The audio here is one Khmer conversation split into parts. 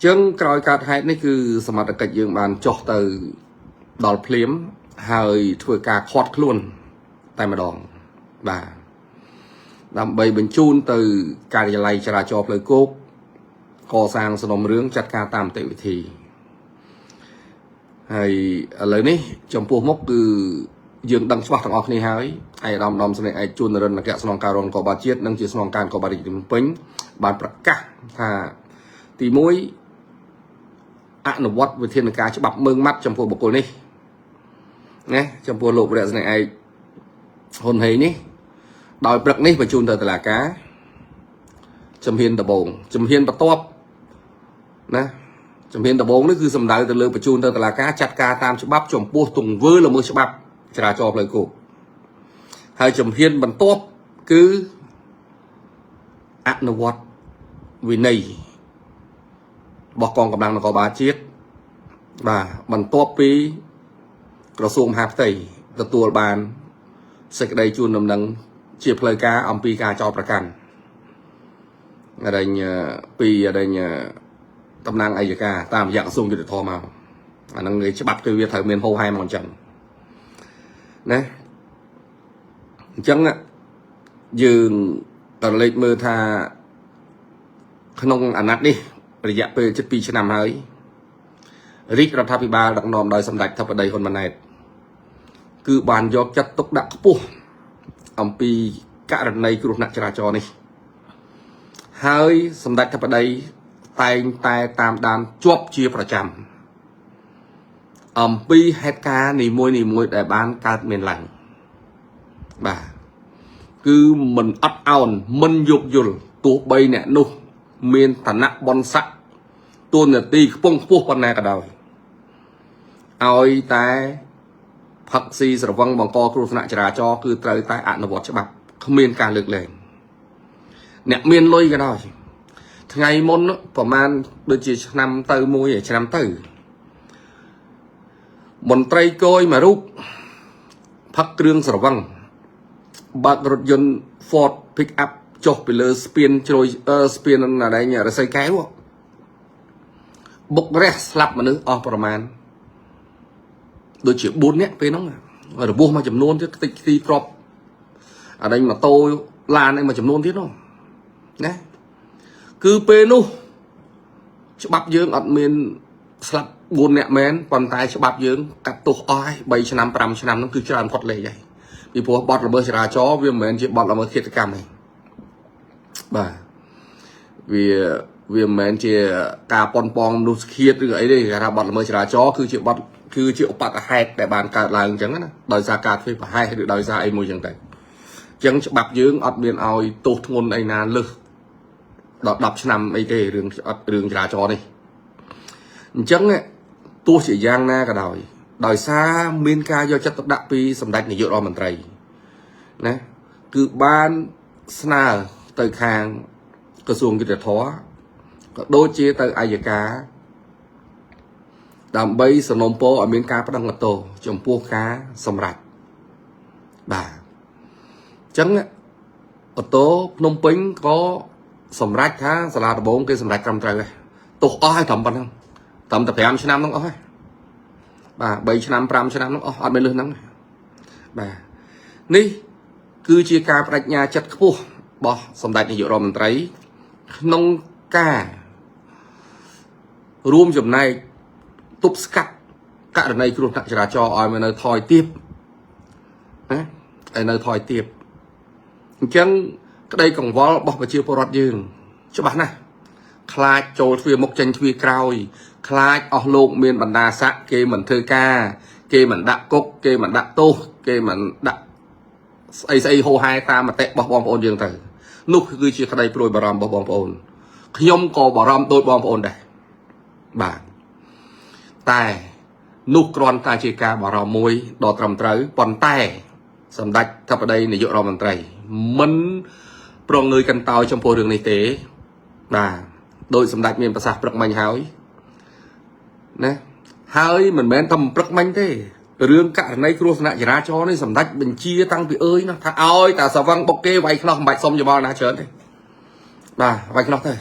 ចឹងក្រោយកើតហេតុនេះគឺសមត្ថកិច្ចយើងបានចុះទៅដល់ភ្លាមហើយធ្វើការឃាត់ខ្លួនតែម្ដងបាទដើម្បីបញ្ជូនទៅការិយាល័យចរាចរណ៍ផ្លូវគោកកសាងសំណុំរឿងចាត់ការតាមនីតិវិធីហើយឥឡូវនេះចំពោះមុខគឺយើងដឹងច្បាស់ទាំងអស់គ្នាហើយឯកឧត្តមឧត្តមស្នេហ៍ឯកជួននរិនអគ្គស្នងការរងនគរបាលជាតិនិងជាស្នងការនគរបាលរាជធានីភ្នំពេញបានប្រកាសថាទី1អនុវត្តវិធានការច្បាប់ម៉ឺងម៉ាត់ចំពោះបុគ្គលនេះណាចំពោះលោកវរៈស្នេហ៍ឯកហ៊ុនហេងនេះដោយព្រឹកនេះបញ្ជូនទៅតុលាការជំហានដំបូងជំហានបន្ទាប់ណាជំហានដំបូងនេះគឺសំដៅទៅលើបញ្ជូនទៅតុលាការចាត់ការតាមច្បាប់ចំពោះទង្វើល្មើសច្បាប់ចរាចរណ៍ផ្លូវគោកហើយជំហានបន្ទាប់គឺអនុវត្តវិន័យរបស់កងកម្លាំងនគរបាលជាតិបាទបន្ទាប់ពីក្រសួងមហាផ្ទៃទទួលបានសេចក្តីជូនដំណឹងជាផ្លូវការអំពីការចោទប្រកាន់អរិញពីអរិញតំណាងអัยការតាមរយៈក្រសួងយុត្តិធម៌មកអាហ្នឹងគេច្បាប់គឺវាត្រូវមានហោហែមកអញ្ចឹងណាអញ្ចឹងយើងក៏លេចមើលថាក្នុងអាណត្តិនេះរយៈពេលជិត2ឆ្នាំហើយរាជរដ្ឋាភិបាលដឹកនាំដោយសម្ដេចធិបតីហ៊ុនម៉ាណែតគឺបានយកចិត្តទុកដាក់ខ្ពស់អំពីករណីគ្រោះថ្នាក់ចរាចរណ៍នេះហើយសម្ដេចធិបតីតែងតែតាមដានជាប់ជាប្រចាំអំពីហេតុការណ៍នីមួយនីមួយដែលបានកើតមានឡើងបាទគឺមិនអត់ឱនមិនយោគយល់ទោះបីអ្នកនោះមានឋានៈបនស័កតួនាទីខ្ពង់ខ្ពស់ប៉ុណ្ណាក៏ដោយឲ្យតែផឹកស៊ីស្រវឹងបង្កគ្រោះថ្នាក់ចរាចរណ៍គឺត្រូវតែអនុវត្តច្បាប់គ្មានការលើកលែងអ្នកមានលុយក៏ដោយថ្ងៃមុនប្រហែលដូចជាឆ្នាំទៅមួយឆ្នាំទៅមន្ត្រីគយមួយរូបផឹកគ្រឿងស្រវឹងបើករថយន្ត Ford Pick up ចុះពីលើស្ពានជ្រោយស្ពានអដែងរស័យកែវបុករះស្លាប់មនុស្សអស់ប្រមាណដូចជា4នាក់ពេលហ្នឹងរបួសមួយចំនួនទៀតខ្ទេចខ្ទីទ្របអដែងម៉ូតូឡានអីមួយចំនួនទៀតនោះណាគឺពេលនោះច្បាប់យើងអត់មានស្លាប់4នាក់មែនប៉ុន្តែច្បាប់យើងកាត់ទោសអស់ហើយ3ឆ្នាំ5ឆ្នាំហ្នឹងគឺច្រើនផុតលេខហើយពីព្រោះបទល្មើសចរាចរណ៍វាមិនមែនជាបទល្មើសឃាតកម្មទេបាទវាមិនមែនជាការប៉ុនប៉ងមនុស្សឃាតឬអីទេគេថាបទល្មើសចរាចរណ៍គឺជាបទគឺជាឧបទ្ទហេតុដែលបានកើតឡើងអញ្ចឹងណាដោយសារការធ្វើប្រហែសឬដោយសារអីមួយអញ្ចឹងទៅអញ្ចឹងច្បាប់យើងអត់មានឲ្យទោសធ្ងន់អីណាលើសដល់10ឆ្នាំអីទេរឿងអត់រឿងចរាចរណ៍នេះអញ្ចឹងទោះជាយ៉ាងណាក៏ដោយដោយសារមានការយកចិត្តទុកដាក់ពីសម្ដេចនាយករដ្ឋមន្ត្រីណាគឺបានស្នើទៅខាងក្រសួងយុត្តិធម៌ក៏ដូចជាទៅអัยការដើម្បីសំណូមពរឲ្យមានការប្តឹងឧទ្ធរណ៍ចំពោះការសម្រេចបាទអញ្ចឹងឧទ្ធរណ៍ភ្នំពេញក៏សម្រេចថាសាលាដំបងគេសម្រេចត្រឹមត្រូវហើយទោសអស់ហើយត្រឹមប៉ុណ្្នឹងត្រឹមតែ5ឆ្នាំហ្នឹងអស់ហើយបាទ3ឆ្នាំ5ឆ្នាំហ្នឹងអស់អត់មានលឹះហ្នឹងបាទនេះគឺជាការបដិញ្ញាចិត្តខ្ពស់របស់សម្ដេចនាយករដ្ឋមន្ត្រីក្នុងការរួមចំណែកទប់ស្កាត់ករណីគ្រោះថ្នាក់ចរាចរណ៍ឲ្យមកនៅថយទាបណាឲ្យនៅថយទាបអញ្ចឹងក្តីកង្វល់របស់ប្រជាពលរដ្ឋយើងច្បាស់ណាស់ខ្លាចចូលទ្វារមុខចេញទ្វារក្រោយ ខ្លាចអស់លោកមានបណ្ដាស័ក្តិគេមិនធ្វើការ គេមិនដាក់គុកគេមិនដាក់ទោសគេមិនដាក់ស្អីស្អីហោហែតាមមតិរបស់បងប្អូនយើងទៅនោះគឺជាក្តីព្រួយបារម្ភរបស់បងប្អូនខ្ញុំក៏បារម្ភដូចបងប្អូនដែរបាទតែនោះគ្រាន់តែជាការបារម្ភមួយដ៏ត្រឹមត្រូវប៉ុន្តែសម្ដេចធិបតីនាយករដ្ឋមន្ត្រីមិនប្រងើយកន្តើយចំពោះរឿងនេះទេបាទដោយសម្ដេចមានប្រសាសន៍ព្រឹកមិញហើយណាហើយមិនមែនតែព្រឹកមិញទេរឿងករណីគ្រោះថ្នាក់ចរាចរណ៍នេះសម្ដេចបញ្ជាតាំងពីអើយណាថាឲ្យតាសវឹងបុកគេវាយខ្នោះមិនបាច់សុំយោបល់ណាច្រើនទេបាទវាយខ្នោះទៅ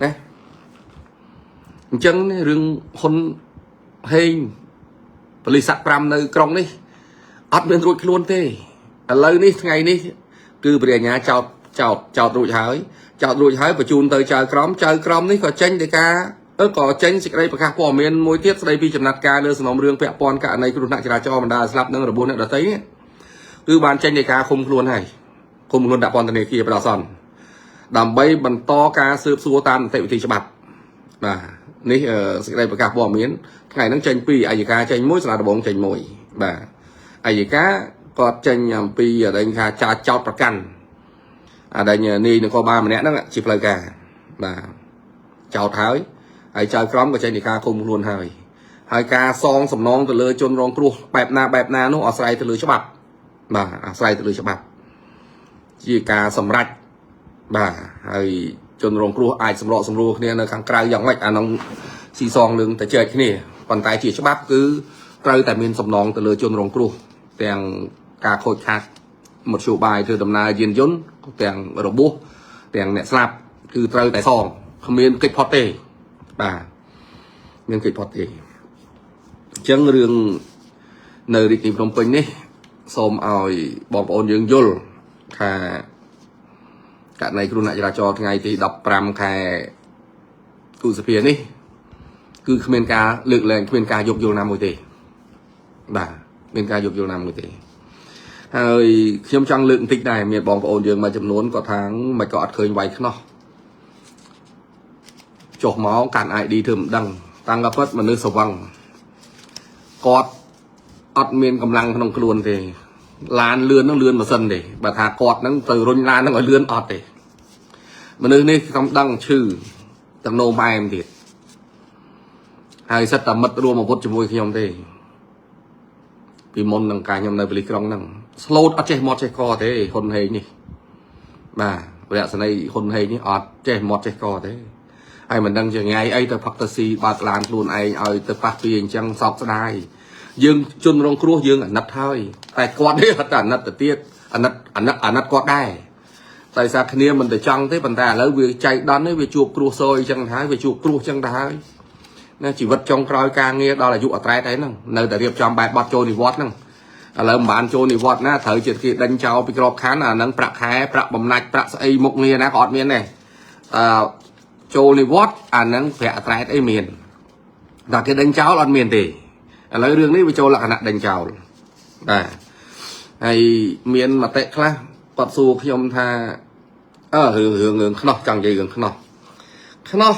ណា អញ្ចឹងរឿងហ៊ុនហេងបលិស័ក5នៅក្រុងនេះអត់មានរួចខ្លួនទេឥឡូវនេះថ្ងៃនេះគឺព្រះអាញាចោតចោតចោតរួចហើយចោតរួចហើយបញ្ជូនទៅចៅក្រមចៅក្រមនេះក៏ចេញទៅការក៏ចេញសេចក្តីប្រកាសព័ត៌មានមួយទៀតស្តីពីចំណាត់ការលើសំណុំរឿងពាក់ព័ន្ធករណីគ្រោះថ្នាក់ចរាចរណ៍បណ្ដាលស្លាប់និងរបួសអ្នកដទៃនេះគឺបានចេញនៃការឃុំខ្លួនហើយឃុំខ្លួនដាក់ពន្ធនាគារប្រដសន្នដើម្បីបន្តការស៊ើបសួរតាមនីតិវិធីច្បាប់បាទនេះសេចក្តីប្រកាសព័ត៌មានថ្ងៃហ្នឹងចេញពីអัยការចេញមួយសាលាដំបងចេញមួយបាទអัยការគាត់ចេញអំពីអដែងថាចាចោតប្រកាន់អដែងនាយនគរបាលម្នាក់ហ្នឹងជាផ្លូវការបាទចោតហើយហើយចៅក្រមក៏ចេញនៃការឃុំខ្លួនហើយហើយការសងសំណងទៅលើជនរងគ្រោះបែបណាបែបណានោះអាស្រ័យទៅលើច្បាប់បាទអាស្រ័យទៅលើច្បាប់ជាការសម្រេចបាទហើយជនរងគ្រោះអាចសម្របសម្រួលគ្នានៅខាងក្រៅយ៉ាងម៉េចអានោះស៊ីសងរឿងទៅជែកគ្នាប៉ុន្តែជាច្បាប់គឺត្រូវតែមានសំណងទៅលើជនរងគ្រោះទាំងការខូចខាតមធ្យោបាយធ្វើដំណើរយានយន្តទាំងរបួសទាំងអ្នកស្លាប់គឺត្រូវតែសងគ្មានកិច្ចផុតទេបាទមានកិច្ចផុតទេអញ្ចឹងរឿងនៅរាជធានីភ្នំពេញនេះសូមឲ្យបងប្អូនយើងយល់ថាករណីគ្រោះថ្នាក់ចរាចរណ៍ថ្ងៃទី15ខែឧសភានេះគឺគ្មានការលើកលែងគ្មានការយោគយល់ណាមួយទេបាទមានការយោគយល់ណាមួយទេហើយខ្ញុំចង់លើកបន្តិចដែរមានបងប្អូនយើងមួយចំនួនគាត់ថាមិនក៏អត់ឃើញវាយខ្នោះចុះមកកាន់ ID ធ្វើមិនដឹងតាំងក៏ពិតមនុស្សស្វឹងគាត់អត់មានកម្លាំងក្នុងខ្លួនទេឡានលឿនហ្នឹងលឿនម៉ាស៊ីនទេបើថាគាត់ហ្នឹងទៅរុញឡានហ្នឹងឲ្យលឿនអត់ទេមនុស្សនេះខ្ញុំដឹងឈឺតំណោមអែមទៀតហើយសិតតែមិត្តរួមអាវុធជាមួយខ្ញុំទេពីមុននឹងការខ្ញុំនៅប៉ូលីសក្រុងហ្នឹងស្លូតអត់ចេះមាត់ចេះកទេហ៊ុនហេងនេះបាទវរៈសេនីយ៍ហ៊ុនហេងនេះអត់ចេះមាត់ចេះកទេហើយមិនដឹងជាថ្ងៃអីទៅផឹកទៅស៊ីបើកឡានខ្លួនឯងឲ្យទៅប៉ះពីអញ្ចឹងសោកស្ដាយយើងជនរងគ្រោះយើងអាណិតហើយតែគាត់នេះអត់តែអាណិតទៅទៀតអាណិតអាណិតអាណិតគាត់ដែរតែសារគ្នាមិនទៅចង់ទេប៉ុន្តែឥឡូវវាចៃដន្យនេះវាជួបគ្រោះសយអញ្ចឹងហើយវាជួបគ្រោះអញ្ចឹងទៅហើយណាជីវិតចុងក្រោយការងារដល់អាយុអត្រែតហើយហ្នឹងនៅតែរៀបចំបែបបត់ចូលនិវត្តន៍ហ្នឹងឥឡូវមិនបានចូលនិវត្តន៍ណាត្រូវជាគេដេញចោលពីក្របខ័ណ្ឌអាហ្នឹងប្រាក់ខែប្រាក់បំណាច់ប្រាក់ស្អីមុខងារណាក៏អត់មានដែរអឺចូលនិវត្តន៍អាហ្នឹងប្រាក់អត្រែតអីមានតែគេដេញចោលអត់មានទេឥឡូវរឿងនេះវាចូលលក្ខណៈដេញចោលបាទហើយមានមតិខ្លះគាត់សួរខ្ញុំថាអឺរឿងរឿងរឿងខ្នោះចង់និយាយរឿងខ្នោះខ្នោះ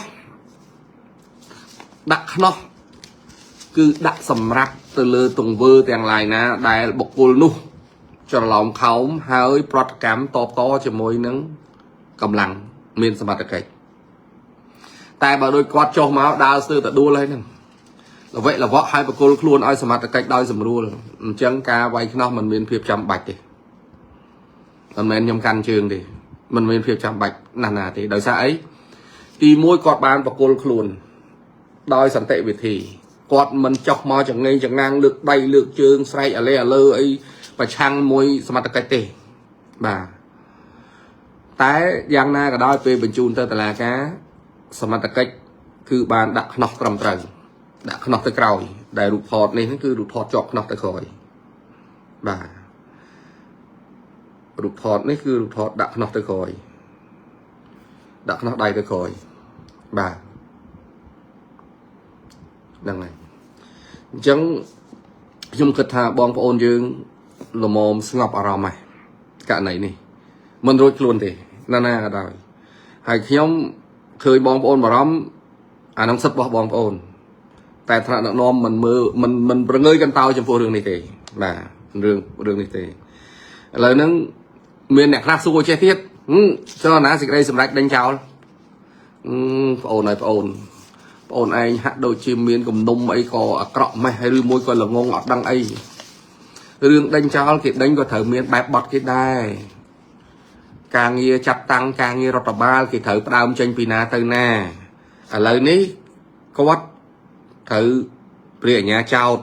ដាក់ខ្នោះគឺដាក់សម្រាប់ទៅលើទង្វើទាំងឡាយណាដែលបុគ្គលនោះច្រឡោមខោមហើយប្រតិកម្មតបតជាមួយនឹងកម្លាំងមានសមត្ថកិច្ចតែបើដូចគាត់ចុះមកដើរស្ទើរតែដួលហើយហ្នឹងលវៈលវក់ឲ្យបកគលខ្លួនឲ្យសមត្ថកិច្ចដោយស្រួលអញ្ចឹងការវាយខ្នោះមិនមានភាពចាំបាច់ទេមិនមែនខ្ញុំកាន់ជើងទេមិនមានភាពចាំបាច់ណាស់ណាទេដោយសារអីទីមួយគាត់បានបកគលខ្លួនដោយសន្តិវិធីគាត់មិនចោះមកចងេងចងាងលើកដៃលើកជើងស្រែកអាលេអាលើអីប្រឆាំងមួយសមត្ថកិច្ចទេបាទតែយ៉ាងណាក៏ដោយពេលបញ្ជូនទៅតុលាការសមត្ថកិច្ចគឺបានដាក់ខ្នោះត្រឹមត្រូវដាក់ខ្នោះទៅក្រោយដែលរូបថតនេះគឺរូបថតជាប់ខ្នោះទៅក្រោយបាទរូបថតនេះគឺរូបថតដាក់ខ្នោះទៅក្រោយដាក់ខ្នោះដៃទៅក្រោយបាទហ្នឹងហើយអញ្ចឹងខ្ញុំគិតថាបងប្អូនយើងល្មមស្ងប់អារម្មណ៍ហើយករណីនេះមិនរួចខ្លួនទេណាណាក៏ដោយហើយខ្ញុំឃើញបងប្អូនបារម្ភអានឹងសិទ្ធិរបស់បងប្អូនតែថ្នាក់ដឹកនាំមិនមើលមិនមិនប្រងើយកន្តើយចំពោះរឿងនេះទេបាទរឿងរឿងនេះទេឥឡូវហ្នឹងមានអ្នកខ្លះសួរចេះទៀតចុះណាសេចក្តីសម្រេចដេញចោលប្អូនហើយប្អូនប្អូនឯងហាក់ដូចជាមានគំនុំអីក៏អាក្រក់ម៉េះហើយឬមួយក៏ល្ងងអត់ដឹងអីរឿងដេញចោលគេដេញក៏ត្រូវមានបែបបត់គេដែរការងារចាត់តាំងការងាររដ្ឋបាលគេត្រូវផ្ដើមចេញពីណាទៅណាឥឡូវនេះគាត់ត្រូវព្រះអញ្ញាចោត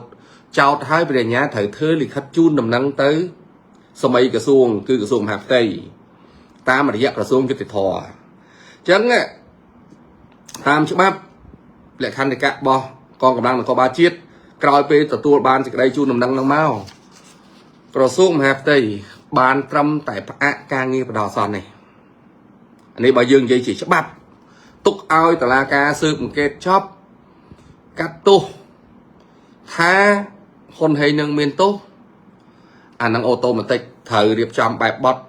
ចោតហើយព្រះអញ្ញាត្រូវធ្វើលិខិតជូនដំណឹងទៅសម័យក្រសួងគឺក្រសួងមហាផ្ទៃតាមរយៈក្រសួងយុតិធធម៌អញ្ចឹងតាមច្បាប់ លក្ខន្តិកៈរបស់កងកម្លាំងនគរបាលជាតិក្រោយពេលទទួលបានសេចក្តីជូនដំណឹងនឹងមកក្រសួងមហាផ្ទៃបានត្រឹមតែផ្អាកការងារបដោះអាសន្ននេះអានេះបើយើងនិយាយជាច្បាប់ទុកឲ្យតឡាការស៊ើបអង្កេតចប់កាត់ទោសថាហ៊ុនហេងនឹងមានទោសអានឹង automatic ត្រូវរៀបចំបែបបត់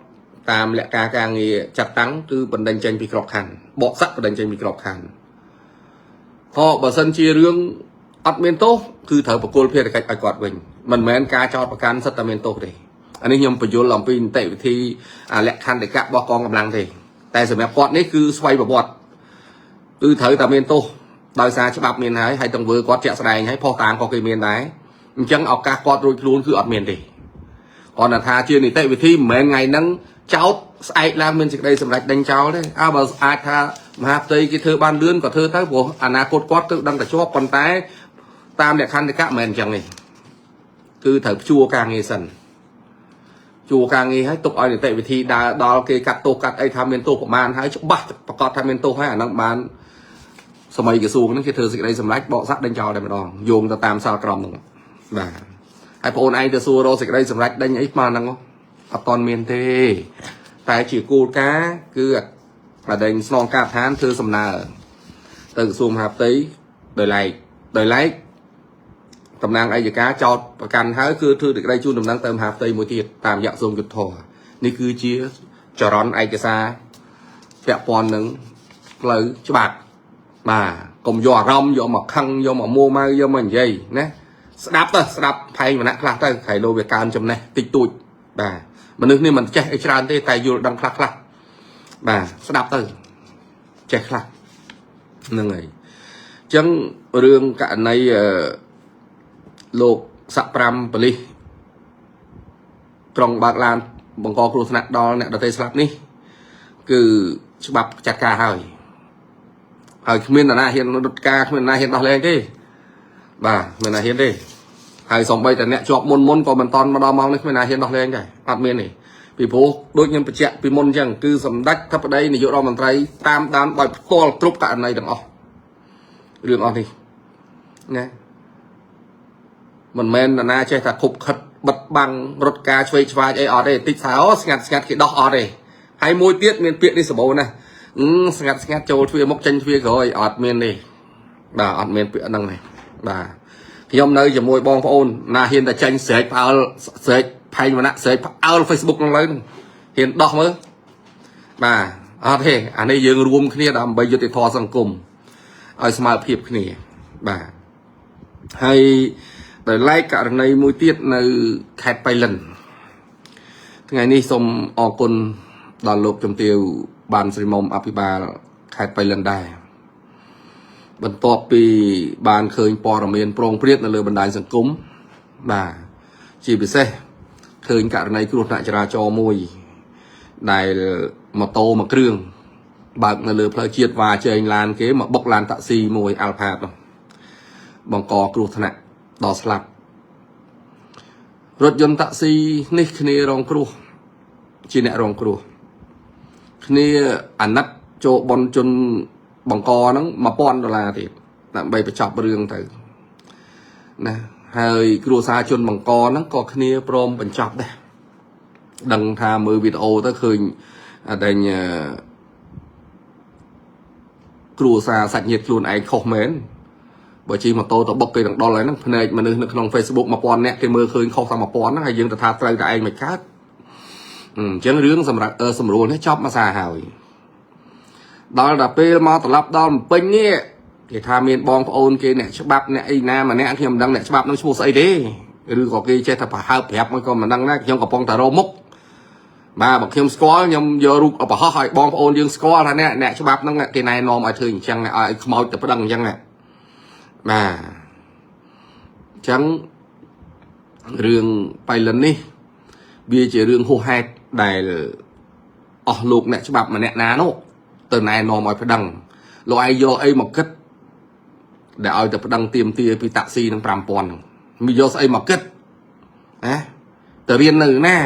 តាមលក្ខការការងារចាត់តាំងគឺបណ្ដេញចេញពីក្របខ័ណ្ឌបកស័កបណ្ដេញចេញពីក្របខ័ណ្ឌហោបើសិនជារឿងអត់មានទោសគឺត្រូវប្រគល់ភារកិច្ចឲ្យគាត់វិញមិនមែនការចោទប្រកាន់សិតតែមានទោសទេអានេះខ្ញុំបញ្យល់អំពីនីតិវិធីអាលក្ខន្តិកៈរបស់កងកម្លាំងទេតែសម្រាប់គាត់នេះគឺស្វ័យប្រវត្តិគឺត្រូវតែមានទោសដោយសារច្បាប់មានហើយហើយទង្វើគាត់ជាក់ស្ដែងហើយផុសតាងក៏គេមានដែរអញ្ចឹងឱកាសគាត់រួចខ្លួនគឺអត់មានទេគាត់ថាជានីតិវិធីមិនមែនថ្ងៃហ្នឹងចោតស្អែកឡើងមានសេចក្តីសម្រេចដេញចោលទេអើបើអាចថាមហាផ្ទៃគេធ្វើបានលឿនក៏ធ្វើទៅព្រោះអនាគតគាត់គឺដឹងតែជាប់ប៉ុន្តែតាមលក្ខន្តិកៈមិនមែនអញ្ចឹងទេគឺត្រូវព្យួរការងារសិនជួការងារឲ្យទុកឲ្យនីតិវិធីដើរដល់គេកាត់ទោសកាត់អីថាមានទោសប្រមាណហើយច្បាស់ប្រកាសថាមានទោសហើយអាហ្នឹងបានសម័យក្រសួងហ្នឹងគេធ្វើសេចក្តីសម្រេចបកសាក់ដេញចោលតែម្ដងយោងទៅតាមសាលក្រមហ្នឹងបាទហើយបងអូនឯងទៅសួររកសេចក្តីសម្រេចដេញអីស្មានហ្នឹងអត់តន់មានទេតែជាគោលការណ៍គឺអាដេញស្នងការដ្ឋានធ្វើសំណើទៅក្រសួងមហាផ្ទៃដោយឡែកដោយឡែកតំណាងអัยការចោតប្រកាន់ហើយគឺធ្វើសេចក្តីជូនដំណឹងទៅមហាផ្ទៃមួយទៀតតាមរយៈសូមយុទ្ធធរនេះគឺជាចរន្តឯកសារពាក់ព័ន្ធនឹងផ្លូវច្បាប់បាទកុំយកអារម្មណ៍យកមកខឹងយកមកមួម៉ៅយកមកនិយាយណាស្ដាប់ទៅស្ដាប់ផែងវណ្ណៈខ្លះទៅក្រែលោវាកើនចំណេះតិចតួចបាទមនុស្សនេះមិនចេះអីច្រើនទេតែយល់ដឹងខ្លះខ្លះបាទស្ដាប់ទៅចេះខ្លះហ្នឹងហើយអញ្ចឹងរឿងករណីអឺលោកស័ក5ប៉ូលីសក្រុងបើកឡានបង្កគ្រោះថ្នាក់ដល់អ្នកដទៃស្លាប់នេះគឺច្បាប់ចាត់ការហើយហើយគ្មាននរណាហ៊ានរត់ការគ្មាននរណាហ៊ានដោះលែងទេបាទគ្មាននរណាហ៊ានទេហើយសំបីតែអ្នកជាប់មុនមុនក៏មិនតន់មកដល់ម៉ោងនេះគ្មាននរណាហ៊ានដោះលែងដែរអត់មានទេពីព្រោះដូចខ្ញុំបញ្ជាក់ពីមុនអញ្ចឹងគឺសម្ដេចធិបតីនាយករដ្ឋមន្ត្រីតាមដានដោយផ្ទាល់គ្រប់ករណីទាំងអស់រឿងអស់នេះណាមិនមែននរណាចេះតែខុបខិតបិទបាំងរត់ការឆ្វេងឆ្វាយអីអត់ទេតិចថាអូស្ងាត់ស្ងាត់គេដោះអត់ទេហើយមួយទៀតមានពាក្យនេះសម្បូរណាស់ស្ងាត់ស្ងាត់ចូលទ្វារមុខចេញទ្វារក្រោយអត់មានទេបាទអត់មានពាក្យហ្នឹងទេបាទខ្ញុំនៅជាមួយបងប្អូនណាហ៊ានតែចេញស្រែកផ្អើលស្រែកផែងវណ្ណៈស្រែកផ្អើល Facebook ហ្នឹងលើហ្នឹងហ៊ានដោះមើលបាទអត់ទេអានេះយើងរួមគ្នាដើម្បីយុត្តិធម៌សង្គមឲ្យស្មើភាពគ្នាបាទហើយដោយឡែកករណីមួយទៀតនៅខេត្តបៃលិនថ្ងៃនេះសូមអរគុណដល់លោកជំទាវបានស្រីមុំអភិបាលខេត្តបៃលិនដែរបន្ទាប់ពីបានឃើញព័ត៌មានប្រងព្រាតនៅលើបណ្ដាញសង្គមបាទជាពិសេសឃើញករណីគ្រោះថ្នាក់ចរាចរណ៍មួយដែលម៉ូតូមួយគ្រឿងបើកនៅលើផ្លូវជាតិវ៉ាជែងឡានគេមកបុកឡានតាក់ស៊ីមួយអាល់ផាតនោះបង្កគ្រោះថ្នាក់ដល់ស្លាប់រថយន្តតាក់ស៊ីនេះគ្នារងគ្រោះជាអ្នករងគ្រោះគ្នាអាណិតចូលបនជនបង្កហ្នឹង1000ដុល្លារទៀតដើម្បីបញ្ចប់រឿងទៅណាហើយគ្រួសារជនបង្កហ្នឹងក៏គ្នាព្រមបញ្ចប់ដែរដឹងថាមើលវីដេអូទៅឃើញអតែញគ្រួសារសាច់ញាតិខ្លួនឯងខុសមែនបើជិះម៉ូតូទៅបុកគេទាំងដុលហើយហ្នឹងភ្នែកមនុស្សនៅក្នុង Facebook 1000នាក់គេមើលឃើញខុសតែ1000ហ្នឹងហើយយើងទៅថាត្រូវតែឯងមិនកើតអញ្ចឹងរឿងសម្រាប់សម្រួលនេះចប់មួយសារហើយដល់ដល់ពេលមកត្រឡប់ដល់ពេញនេះគេថាមានបងប្អូនគេអ្នកច្បាប់អ្នកអីណាម្នាក់ខ្ញុំមិនដឹងអ្នកច្បាប់នឹងឈ្មោះស្អីទេឬក៏គេចេះតែប្រហើបប្រាប់មកក៏មិនដឹងដែរខ្ញុំកំពុងតែរកមុខបាទបើខ្ញុំស្គាល់ខ្ញុំយករូបប្រហោះឲ្យបងប្អូនយើងស្គាល់ថាអ្នកអ្នកច្បាប់ហ្នឹងគេណែនាំឲ្យធ្វើអញ្ចឹងឲ្យខ្មោចទៅប្តឹងអញ្ចឹងបាទអញ្ចឹងរឿងបៃលិននេះវាជារឿងហួសហេតុដែលអស់លោកអ្នកច្បាប់ម្នាក់ណានោះទៅណែនាំឲ្យប្តឹងលោកឯងយកអីមកគិតដែលឲ្យទៅប្តឹងទៀមទាពីតាក់ស៊ីនឹង5000ហ្នឹងមានយកស្អីមកគិតណាទៅរៀននៅណា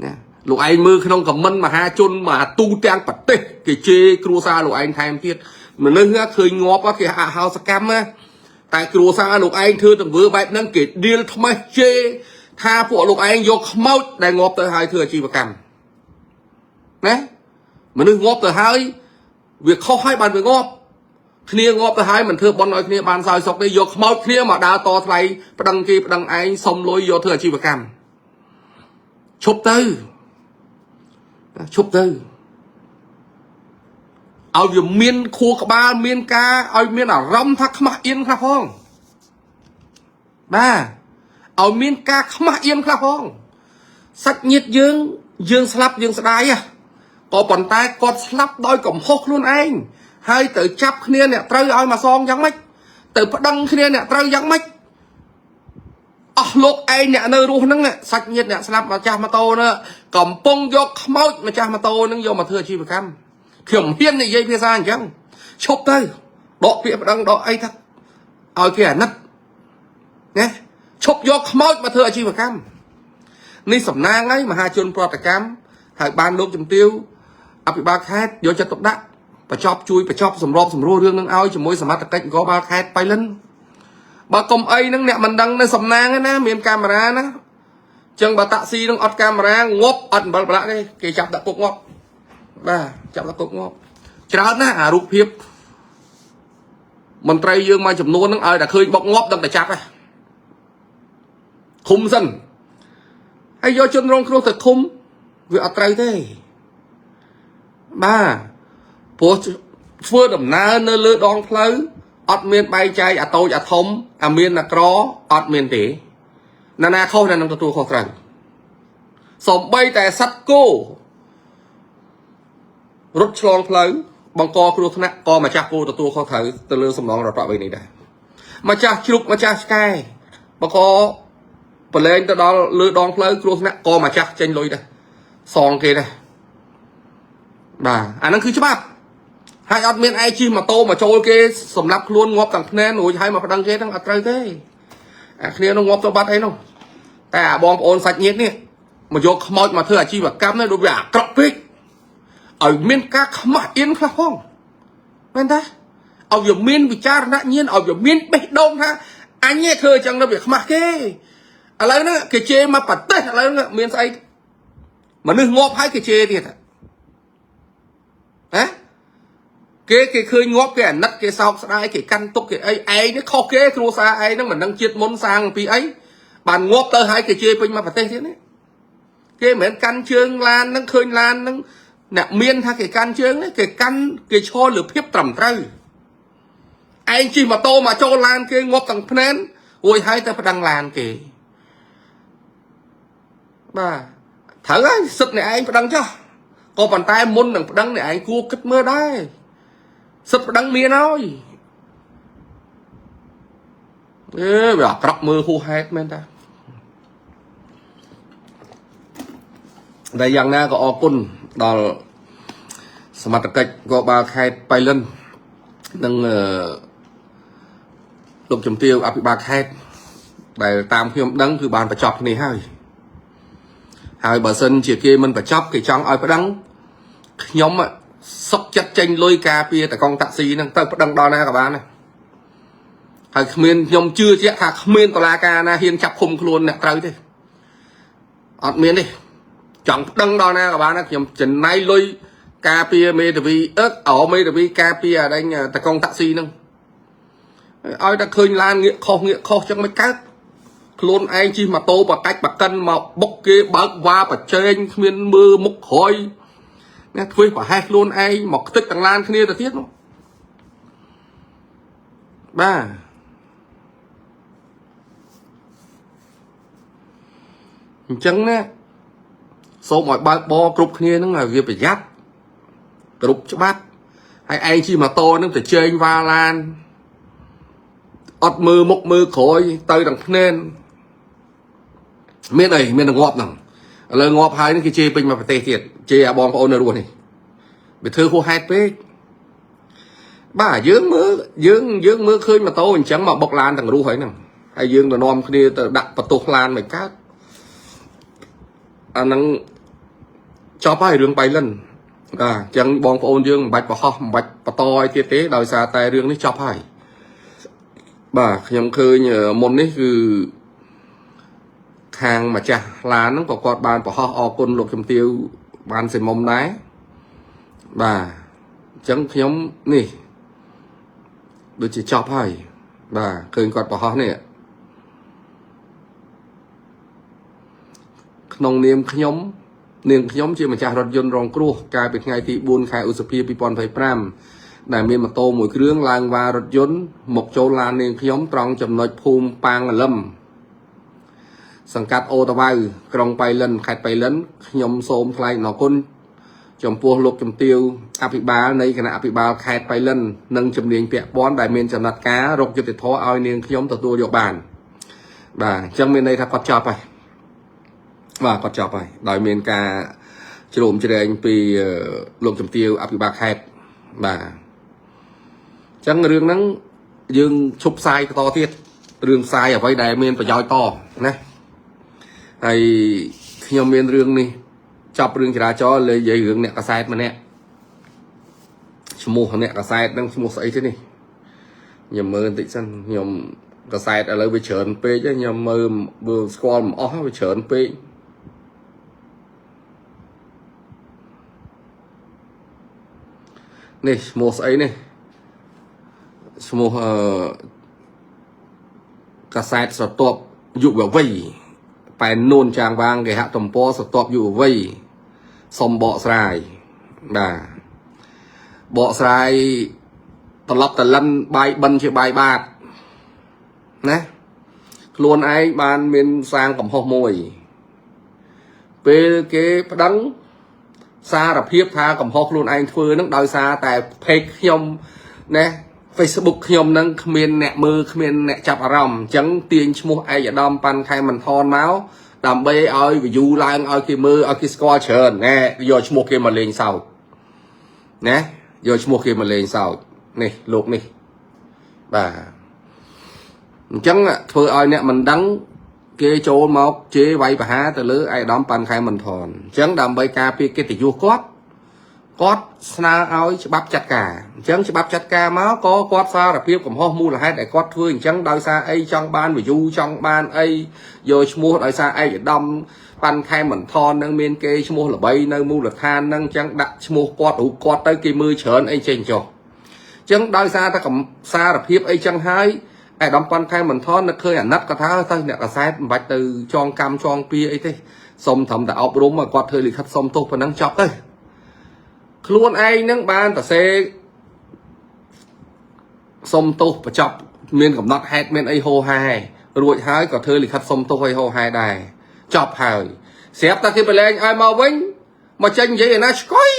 ណាលោកឯងមើលក្នុង comment មហាជនមហាទូទាំងប្រទេសគេជេរគ្រួសារលោកឯងថែមទៀត មនុស្សឃើញងាប់គេអហោសកម្មណាតែគ្រួសារលោកឯងធ្វើទង្វើបែបហ្នឹងគេដៀលថ្មេះជេរថាពួកលោកឯងយកខ្មោចដែលងាប់ទៅហើយធ្វើអាជីវកម្មណាមនុស្សងាប់ទៅហើយវាខុសហើយបានវាងាប់គ្នាងាប់ទៅហើយមិនធ្វើបន់ឲ្យគ្នាបានសោយសុខទេយកខ្មោចគ្នាមកដើរតថ្លៃប្តឹងគេប្តឹងឯងសុំលុយយកធ្វើអាជីវកម្មឈប់ទៅឈប់ទៅឲ្យវាមានខួរក្បាលមានការឲ្យមានអារម្មណ៍ថាខ្មាស់អៀនខ្លះផងបាទឲ្យមានការខ្មាស់អៀនខ្លះផងសាច់ញាតិយើងយើងស្លាប់យើងស្ដាយហ៎ក៏ប៉ុន្តែគាត់ស្លាប់ដោយកំហុសខ្លួនឯងហើយទៅចាប់គ្នាអ្នកត្រូវឲ្យមកសងយ៉ាងម៉េចទៅប្តឹងគ្នាអ្នកត្រូវយ៉ាងម៉េចអស់លោកឯងអ្នកនៅរស់ហ្នឹងសាច់ញាតិអ្នកស្លាប់ម្ចាស់ម៉ូតូនោះកំពុងយកខ្មោចម្ចាស់ម៉ូតូហ្នឹងយកមកធ្វើអាជីវកម្មខ្ញុំហ៊ាននិយាយភាសាអញ្ចឹងឈប់ទៅដកពាក្យប្តឹងដកអីថាឲ្យគេអាណិតណាឈប់យកខ្មោចមកធ្វើអាជីវកម្មនេះសំណាងហើយមហាជនប្រតិកម្មហើយបានលោកជំទាវអភិបាលខេត្តយកចិត្តទុកដាក់បញ្ចប់ជួយបញ្ចប់សម្របសម្រួលរឿងនឹងឲ្យជាមួយសមត្ថកិច្ចនគរបាលខេត្តបៃលិនបើកុំអីនឹងអ្នកមិនដឹងនៅសំណាងណាមានកាមេរ៉ាណាចឹងបើតាក់ស៊ីនឹងអត់កាមេរ៉ាងាប់អត់អំបិលប្រឡាក់ទេគេចាប់ដាក់គុកងាប់បាទចាប់ដាក់គុកងាប់ច្រើនណាស់អារូបភាពមន្ត្រីយើងមួយចំនួននឹងឲ្យតែឃើញបុកងាប់ដឹងតែចាប់ហ៎ឃុំសិនហើយយកជនរងគ្រោះទៅឃុំវាអត់ត្រូវទេបាទព្រោះធ្វើដំណើរនៅលើដងផ្លូវអត់មានបែងចែកអាតូចអាធំអាមានអាក្រអត់មានទេណានាខុសណានឹងទទួលខុសត្រូវសំបីតែសត្វគោរត់ឆ្លងផ្លូវបង្កគ្រោះថ្នាក់ក៏ម្ចាស់គោទទួលខុសត្រូវទៅលើសំណងរដ្ឋវិញនេះដែរម្ចាស់ជ្រូកម្ចាស់ឆ្កែបង្កប្រឡែងទៅដល់លើដងផ្លូវគ្រោះថ្នាក់ក៏ម្ចាស់ចេញលុយដែរសងគេដែរបាទអាហ្នឹងគឺច្បាប់ហើយអត់មានឯងជិះម៉ូតូមកចូលគេសម្រាប់ខ្លួនងាប់ទាំងភ្នែនរួចហើយមកប្តឹងគេហ្នឹងអត់ត្រូវទេអាគ្នានោះងាប់ទៅបាត់អីនោះតែអាបងប្អូនសាច់ញាតិនេះមកយកខ្មោចមកធ្វើអាជីវកម្មនេះដូចវាអាក្រក់ពេកឲ្យមានការខ្មាស់អៀនខ្លះផងមែនទេឲ្យវាមានវិចារណញ្ញាណឲ្យវាមានបេះដូងថាអញធ្វើអញ្ចឹងទៅវាខ្មាស់គេឥឡូវហ្នឹងគេជេរមកប្រទេសឥឡូវហ្នឹងមានស្អីមនុស្សងាប់ហើយគេជេរទៀតហ៎គេគេឃើញងាប់គេអាណិតគេសោកស្ដាយគេកាន់ទុកគេអីឯងនេះខុសគេគ្រួសារឯងហ្នឹងមិនដឹងជាតិមុនសាងពីអីបានងាប់ទៅហើយគេជេរពេញមកប្រទេសទៀតនេះគេមិនមែនកាន់ជើងឡានហ្នឹងឃើញឡានហ្នឹងអ្នកមានថាគេកាន់ជើងនេះគេកាន់គេឈរលើភាពត្រឹមត្រូវឯងជិះម៉ូតូមកចូលឡានគេងាប់ទាំងភ្នែនរួចហើយទៅប្តឹងឡានគេបាទត្រូវហើយសិទ្ធអ្នកឯងប្តឹងចុះក៏ប៉ុន្តែមុននឹងប្តឹងអ្នកឯងគួរគិតមើលដែរសិទ្ធប្តឹងមានហើយអេវាអាក្រក់មើលហួសហេតុមែនតាតែយ៉ាងណាក៏អរគុណដល់សមត្ថកិច្ចក៏បាលខេត្តបៃលិននិងលោកជំទាវអភិបាលខេត្តដែលតាមខ្ញុំដឹងគឺបានបញ្ចប់គ្នាហើយហើយបើសិនជាគេមិនបញ្ចប់គេចង់ឲ្យប្តឹងខ្ញុំសុកចិត្តចេញលុយការពារតកងតាក់ស៊ីហ្នឹងទៅប្តឹងដល់ណាក៏បានដែរហើយគ្មានខ្ញុំជឿជាក់ថាគ្មានតឡាការណាហ៊ានចាប់ឃុំខ្លួនអ្នកត្រូវទេអត់មានទេចង់ប្តឹងដល់ណាក៏បានដែរខ្ញុំចំណាយលុយការពារមេធាវីអឹកអមេធាវីការពារអាដេញតកងតាក់ស៊ីហ្នឹងឲ្យតែឃើញឡានងាកខុសងាកខុសចឹងមិនកើតខ្លួនឯងជិះម៉ូតូបកាច់បកិនមកបុកគេបើកវ៉ាប្រជែងគ្មានមើលមុខក្រោយណាធ្វើប្រហែសខ្លួនឯងមកខ្ទេចទាំងឡានគ្នាទៅទៀតនោះបាទអញ្ចឹងណាសូមឲ្យបើកបរគ្រប់គ្នាហ្នឹងឲ្យវាប្រយ័ត្នគ្រប់ច្បាប់ហើយឯងជិះម៉ូតូហ្នឹងទៅជែងវ៉ាឡានអត់មើលមុខមើលក្រោយទៅទាំងភ្នែនមានអីមានតែងាប់ហ្នឹងឥឡូវងាប់ហើយហ្នឹងគេជេរពេញមកប្រទេសទៀតជេរអាបងប្អូននៅរស់នេះវាធ្វើហួសហេតុពេកបាទយើងមើលយើងយើងមើលឃើញម៉ូតូអញ្ចឹងមកបុកឡានទាំងរស់ហើយហ្នឹងហើយយើងទៅនាំគ្នាទៅដាក់បន្ទោសឡានមិនកើតអាហ្នឹងចប់ហើយរឿងបៃលិន បាទអញ្ចឹងបងប្អូនយើងមិនបាច់ប្រហោះមិនបាច់បន្តឲ្យទៀតទេដោយសារតែរឿងនេះចប់ហើយបាទខ្ញុំឃើញមុននេះគឺខាងម្ចាស់ឡានហ្នឹងក៏គាត់បានប្រហោះអរគុណលោកជំទាវបានសិមុំដែរបាទអញ្ចឹងខ្ញុំនេះដូចជាចប់ហើយបាទឃើញគាត់ប្រហោះនេះក្នុងនាមខ្ញុំនាងខ្ញុំជាម្ចាស់រថយន្តរងគ្រោះកាលពីថ្ងៃទី4ខែឧសភា2025ដែលមានម៉ូតូមួយគ្រឿងឡើងវ៉ារថយន្តមកចូលឡាននាងខ្ញុំត្រង់ចំណុចភូមិប៉ាងលឹមសង្កាត់អូតាវ៉ៅក្រុងបៃលិនខេត្តបៃលិនខ្ញុំសូមថ្លែងអំណរគុណចំពោះលោកជំទាវអភិបាលនៃគណៈអភិបាលខេត្តបៃលិននិងជំនាញពាក់ព័ន្ធដែលមានចំណាត់ការរកយុត្តិធម៌ឲ្យនាងខ្ញុំទទួលយកបានបាទអញ្ចឹងមានន័យថាគាត់ចប់ហើយបាទគាត់ចប់ហើយដោយមានការជ្រោមជ្រែងពីលោកជំទាវអភិបាលខេត្តបាទអញ្ចឹងរឿងហ្នឹងយើងឈប់ផ្សាយបន្តទៀតរឿងផ្សាយអ្វីដែលមានប្រយោជន៍តណាហើយខ្ញុំមានរឿងនេះចប់រឿងចរាចរណ៍លើនិយាយរឿងអ្នកកសែតម្នាក់ឈ្មោះអ្នកកសែតហ្នឹងឈ្មោះស្អីទេនេះខ្ញុំមើលបន្តិចសិនខ្ញុំកសែតឥឡូវវាច្រើនពេកខ្ញុំមើលមើលស្គាល់មិនអស់វាច្រើនពេកនេះឈ្មោះស្អីនេះឈ្មោះអឺកាសែតស្រទាប់យុវវ័យប៉ែននួនចាងវាងគេហទំព័រស្រទាប់យុវវ័យសុំបកស្រាយបាទបកស្រាយត្រឡប់តលិនបាយបិណ្ឌជាបាយបាតណាខ្លួនឯងបានមានសាងកំហុសមួយពេលគេប្តឹងសារភាពថាកំហុសខ្លួនឯងធ្វើនឹងដោយសារតែ page ខ្ញុំណា Facebook ខ្ញុំនឹងគ្មានអ្នកមើលគ្មានអ្នកចាប់អារម្មណ៍អញ្ចឹងទាញឈ្មោះឯកឧត្តមប៉ាន់ខែមិនថនមកដើម្បីឲ្យ view ឡើងឲ្យគេមើលឲ្យគេស្គាល់ច្រើនណែយកឈ្មោះគេមកលេងសើចណាយកឈ្មោះគេមកលេងសើចនេះលោកនេះបាទអញ្ចឹងធ្វើឲ្យអ្នកមិនដឹងគេចូលមកជេរវាយប្រហារទៅលើឯកឧត្តមប៉ាន់ខែមិនថនអញ្ចឹងដើម្បីការពារកិត្តិយសគាត់គាត់ស្នើឲ្យច្បាប់ចាត់ការអញ្ចឹងច្បាប់ចាត់ការមកក៏គាត់សារភាពកំហុសមូលហេតុដែលគាត់ធ្វើអញ្ចឹងដោយសារអីចង់បាន view ចង់បានអីយកឈ្មោះដោយសារឯកឧត្តមប៉ាន់ខែមិនថននឹងមានគេឈ្មោះល្បីនៅមូលដ្ឋាននឹងអញ្ចឹងដាក់ឈ្មោះគាត់រូបគាត់ទៅគេមើលច្រើនអីចេញចុះអញ្ចឹងដោយសារតែកំសារភាពអីចឹងហើយឯកឧត្តមប៉ាន់ខែមិនថននឹកឃើញអាណិតគាត់ថាទៅអ្នកកសែតមិនបាច់ទៅចងកម្មចងពៀអីទេសុំត្រឹមតែអប់រំឲ្យគាត់ធ្វើលិខិតសុំទោសប៉ុណ្ណឹងចប់ទៅខ្លួនឯងនឹងបានតសេសុំទោសបញ្ចប់មានកំណត់ហេតុមានអីហោហែរួចហើយក៏ធ្វើលិខិតសុំទោសឲ្យហោហែដែរចប់ហើយស្រាប់តែគេប្រឡែងឲ្យមកវិញមកចេញនិយាយឯណាឆ្កុយ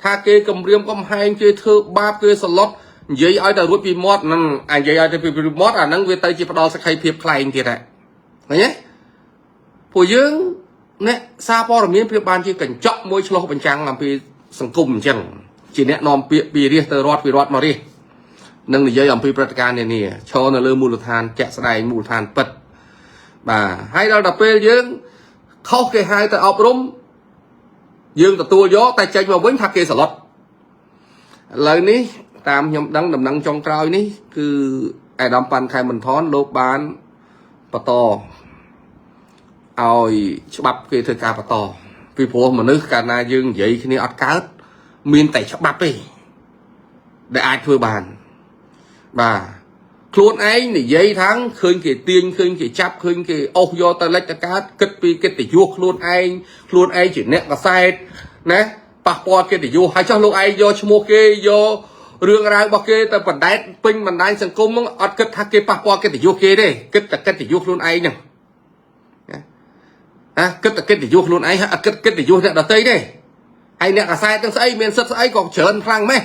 ថាគេគម្រាមកំហែងគេធ្វើបាបគេសឡុតនិយាយឲ្យតែរួចពីមាត់ហ្នឹងអានិយាយឲ្យតែពីមាត់អាហ្នឹងវាទៅជាផ្ដល់សក្ខីភាពខ្លែងទៀតហ่ะឃើញទេពួកយើងអ្នកសារព័ត៌មានប្រៀបបានជាកញ្ចក់មួយឆ្លុះបញ្ចាំងអំពីសង្គមអញ្ចឹងជាអ្នកនាំពាក្យពីរាជទៅរដ្ឋពីរដ្ឋមករាជនឹងនិយាយអំពីព្រឹត្តិការណ៍នានាឈរនៅលើមូលដ្ឋានជាក់ស្ដែងមូលដ្ឋានពិតបាទហើយដល់ដល់ពេលយើងខុសគេហៅទៅអប់រំយើងទទួលយកតែចេញមកវិញថាគេសឡុតឥឡូវនេះតាមខ្ញុំដឹងដំណឹងចុងក្រោយនេះគឺឯកឧត្តមប៉ាន់ខែមិនថនលោកបានបន្តឲ្យច្បាប់គេធ្វើការបន្តពីព្រោះមនុស្សកាលណាយើងនិយាយគ្នាអត់កើតមានតែច្បាប់ទេដែលអាចធ្វើបានបាទខ្លួនឯងនិយាយថាងឃើញគេទាញឃើញគេចាប់ឃើញគេអស់យកទៅលិចទៅកើតគិតពីកិត្តិយសខ្លួនឯងខ្លួនឯងជាអ្នកកសែតណាប៉ះពាល់កិត្តិយសហើយចុះលោកឯងយកឈ្មោះគេយករឿងរ៉ាវរបស់គេទៅបណ្ដែតពេញបណ្ដាញសង្គមហ្នឹងអត់គិតថាគេប៉ះពាល់កិត្តិយសគេទេគិតតែកិត្តិយសខ្លួនឯងហ្នឹងណាគិតតែកិត្តិយសខ្លួនឯងហើយអត់គិតកិត្តិយសអ្នកដទៃទេហើយអ្នកកសែតទាំងស្អីមានសិទ្ធស្អីក៏ច្រើនខ្លាំងម៉េះ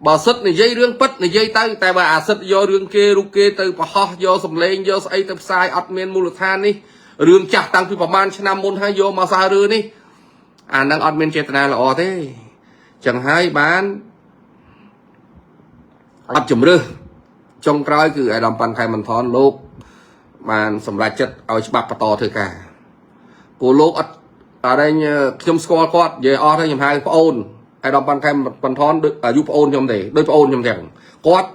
បើសិទ្ធនិយាយរឿងពិតនិយាយទៅតែបើអាសិទ្ធយករឿងគេរូបគេទៅប្រហោះយកសម្លេងយកស្អីទៅផ្សាយអត់មានមូលដ្ឋាននេះរឿងចាស់តាំងពីប្រហែលឆ្នាំមុនហើយយកមកសាររឿងនេះអានឹងអត់មានចេតនាល្អទេចឹងហើយបានអត់ជំរឹះចុងក្រោយគឺអាដាមប៉ាន់ខែមិនថនលោកបានសម្រេចចិត្តឲ្យច្បាប់បន្តធ្វើការព្រោះលោកអត់ អរេខ្ញុំស្គាល់គាត់និយាយអស់ទៅខ្ញុំហៅប្អូនឯកឧត្តមប៉ាន់ខែបន្ថនដូចអាយុប្អូនខ្ញុំទេដូចប្អូនខ្ញុំទាំងគាត់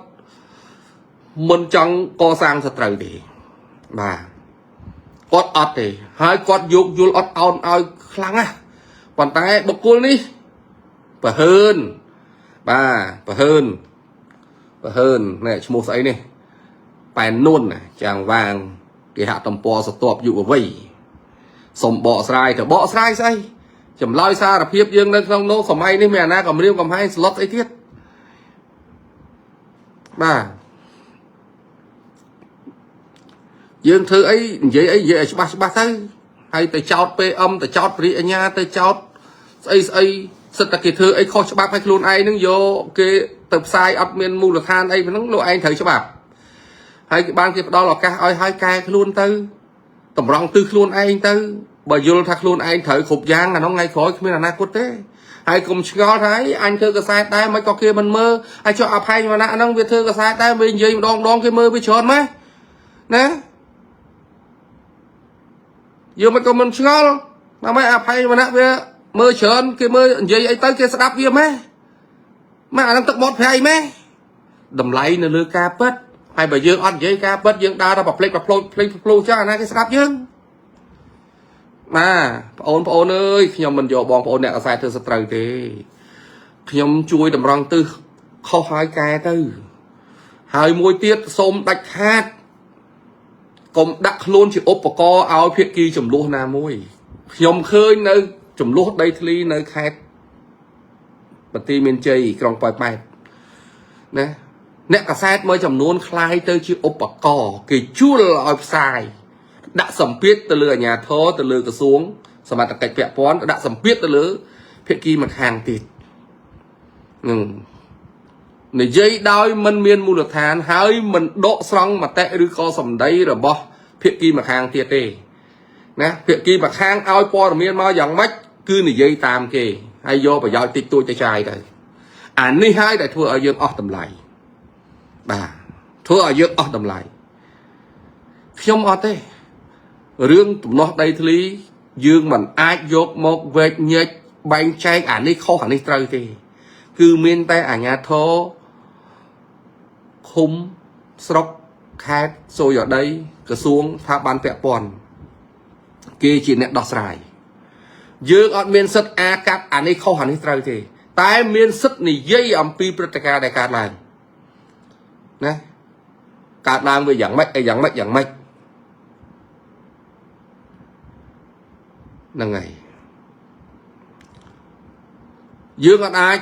មិនចង់កសាងសត្រូវទេបាទគាត់អត់ទេហើយគាត់យោគយល់អត់អោនឲ្យខ្លាំងណាស់ប៉ុន្តែបុគ្គលនេះប្រហើនបាទប្រហើនប្រហើននេះឈ្មោះស្អីនេះប៉ែននួនចាងវាងគេហទំព័រសតបយុវវ័យសុំបកស្រាយទៅបកស្រាយស្អីចម្លើយសារភាពយើងនៅក្នុងនោះសម័យនេះមានអាណាគម្រាមកំហែងស្លុតស្អីទៀតបាទយើងធ្វើអីនិយាយអីនិយាយឲ្យច្បាស់ច្បាស់ទៅហើយទៅចោត PM ទៅចោតព្រះអញ្ញាទៅចោតស្អីស្អីសិតតែគេធ្វើអីខុសច្បាប់ឲ្យខ្លួនឯងនឹងយកគេទៅផ្សាយអត់មានមូលដ្ឋានអីហ្នឹងលោកឯងត្រូវច្បាប់ហើយគេបានគេផ្ដល់ឱកាសឲ្យហើយកែខ្លួនទៅតម្រង់ទិសខ្លួនឯងទៅបើយល់ថាខ្លួនឯងត្រូវគ្រប់យ៉ាងអានោះថ្ងៃក្រោយគ្មានអនាគតទេហើយកុំឆ្ងល់ថាអញធ្វើកសែតដែរមិនក៏គេមិនមើលហើយចុះអភ័យវណ្ណៈហ្នឹងវាធ្វើកសែតដែរវានិយាយម្ដងម្ដងគេមើលវាច្រើនម៉េះណាយើងមិនក៏មិនឆ្ងល់ណាម៉េចអភ័យវណ្ណៈវាមើលច្រើនគេមើលនិយាយអីទៅគេស្ដាប់វាម៉េះម៉េះអាហ្នឹងទឹកមាត់ប្រៃម៉េះតម្លៃនៅលើការពិតហើយបើយើងអត់និយាយការពិតយើងដើរដល់ប្រភ្លេចប្រភ្លោចភ្លេចភ្លោចឹងអាណាគេស្ដាប់យើងបាទបងប្អូនអើយខ្ញុំមិនយកបងប្អូនអ្នកកសែតធ្វើសត្រូវទេខ្ញុំជួយតម្រង់ទិសខុសហើយកែទៅហើយមួយទៀតសូមដាច់ខាតកុំដាក់ខ្លួនជាឧបករណ៍ឲ្យភាគីចំនួនណាមួយខ្ញុំឃើញនៅចំនួនដីធ្លីនៅខេត្តបន្ទាយមានជ័យក្រុងប៉ោយប៉ែតណាអ្នកកសែតមួយចំនួនคล้ายទៅជាឧបករណ៍គេជួលឲ្យផ្សាយដាក់សម្ពាធទៅលើអាជ្ញាធរទៅលើក្រសួងសមត្ថកិច្ចពាក់ព័ន្ធដាក់សម្ពាធទៅលើភាគីម្ខាងទៀតនឹងនិយាយដោយមិនមានមូលដ្ឋានហើយមិនដកស្រង់មតិឬក៏សម្ដីរបស់ភាគីម្ខាងទៀតទេណាភាគីម្ខាងឲ្យព័ត៌មានមកយ៉ាងម៉េចគឺនិយាយតាមគេហើយយកប្រយោជន៍តិចតួចទៅចាយទៅអានេះហើយដែលធ្វើឲ្យយើងអស់តម្លៃបាទធ្វើឲ្យយើងអស់តម្លៃខ្ញុំអត់ទេរឿងទំនាស់ដីធ្លីយើងមិនអាចយកមកវែកញែកបែងចែកអានេះខុសអានេះត្រូវទេគឺមានតែអាជ្ញាធរឃុំស្រុកខេត្តសូយដីក្រសួងស្ថាប័នពាក់ព័ន្ធគេជាអ្នកដោះស្រាយយើងអត់មានសិទ្ធិអាកាត់អានេះខុសអានេះត្រូវទេតែមានសិទ្ធិនិយាយអំពីព្រឹត្តិការណ៍ដែលកើតឡើងណាកើតឡើងវាយ៉ាងម៉េចអីយ៉ាងម៉េចយ៉ាងម៉េចហ្នឹងហើយយើងអត់អាច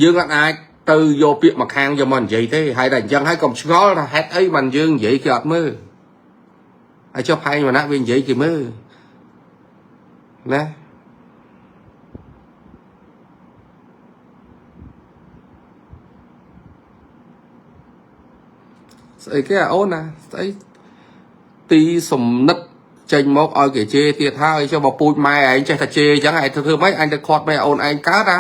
យើងអត់អាចទៅយកពាក្យមកខាងយកមកនិយាយទេហើយតែអញ្ចឹងហើយកុំឆ្ងល់ថាហេតុអីបានយើងនិយាយគេអត់មើលហើយចុះផែងវណ្ណៈវានិយាយគេមើលណាស្អីគេអាអូនណាស្អីទីសំណឹកចេញមកឲ្យគេជេរទៀតហើយចុះបើពូជម៉ែឯងចេះតែជេរអញ្ចឹងឯងធ្វើម៉េចអញទៅខាត់ម៉ែអូនឯងកើតអា